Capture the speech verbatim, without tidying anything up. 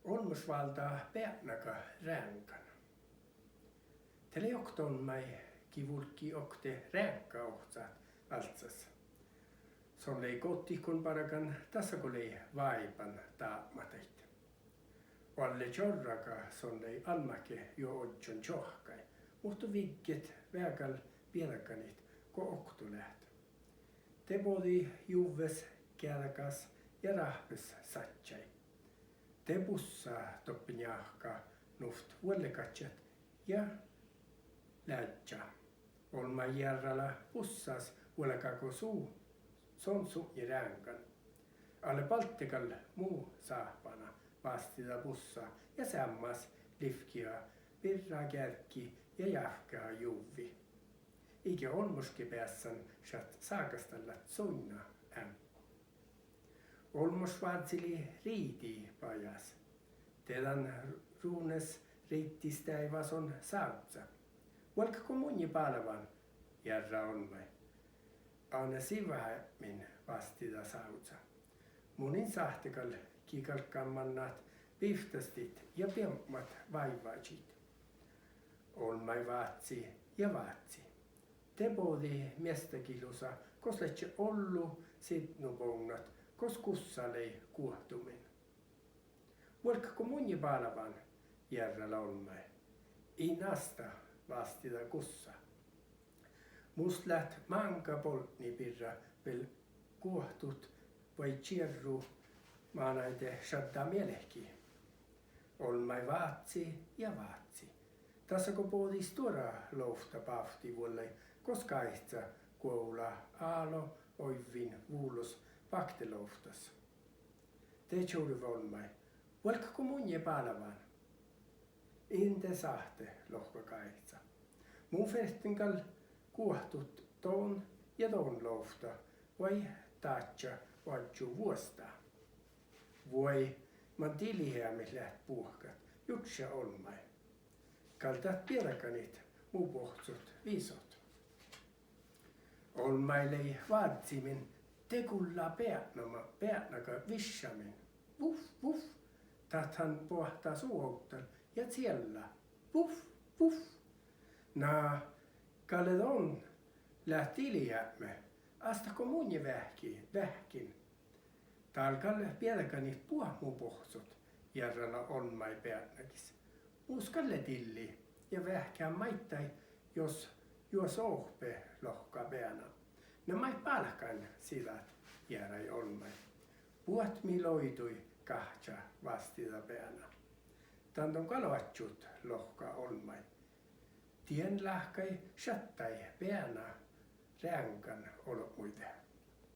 Olmmoš válddá beatnaga reaŋgan. De lei okta olmmái, gii vulggii oktii reaŋgga ohcat alcces. Son lei goddikon bargan dasa go lei váiban dábmadaid. Oalle čorraga son lei almmáhkki juo ožžon čoahkkái, muhto vigget veagal bieđganit go okto leat. De bođii juvves geađagas ja ráhpes sadjái. De bussá doppe njáhká nuvt vuollegaččat ja leažžá. Olmmái jearrala bussás vuolgá go su-, son sutnje reaŋgan. Ale balde gal mu sáhpána, vástida bussá ja seammás livkkii birra geađggi ja jávkkeha juvvii. Iige olmmošge beassan šat ságastallat suinna eambbo. Olmmoš vázzilii riidi bajás. De dan runes riiddi steaivá son sávzza. Vuolggo munnje bálván? jearrá olmmái. Ane sivaheapmin, vástida sávza. Mun in sáhte gal, gii galggan mannat bivttastit ja biebmat váivvážiid. Olmmái vácci ja vácci. De bođii miestagit lusa gos ledje ollu sidnubovnnat gos gussa lei guohtumin. Vuolggo munnje bálván? jearrala olmmái. In asta, vástida gussa. Mus leat máŋga boltni birra vel guohtut vai čierru mánáide šaddá mielki. Olmmái vácci ja vácci. Dasa go bođii stuorra lovtta bávtti vuollái gos gáica guovlá álo oaivvin vulos báktelovttas. De čurvá olmmái: Vuolggo munnje bálván? In de sáhte, lohká gáica. Mun ferten gal guohtut don ja don lovtta vai dáža oažžu vuostá. Vuoi, man diliheamit leat buohkat, jurddaša olmmái. Gal dat bieđganit mu bohccot visot? Olmmái lei vázzimin, de gullá beatnama, beatnaga viššamin. Vuf, vuf, dat han boahtá su ovdal ja ciellá. Vuf, vuf. Na, gal don leat diliheapme, astat go munnje veahki-, veahkkin? Dál gal bieđganit buot mu bohccot, jearrala olmmái beatnagis. Mus gal lea dilli ja veahkehan maiddái jos juo sohpe, lohká beana. Na maid bálkán siđat? jearai olmmái. Buot mii loidui gahččá, vástida beana. Dan don gal oaččut, lohká olmmái. Dien láhkai šattai beana reaŋgan olbmuide.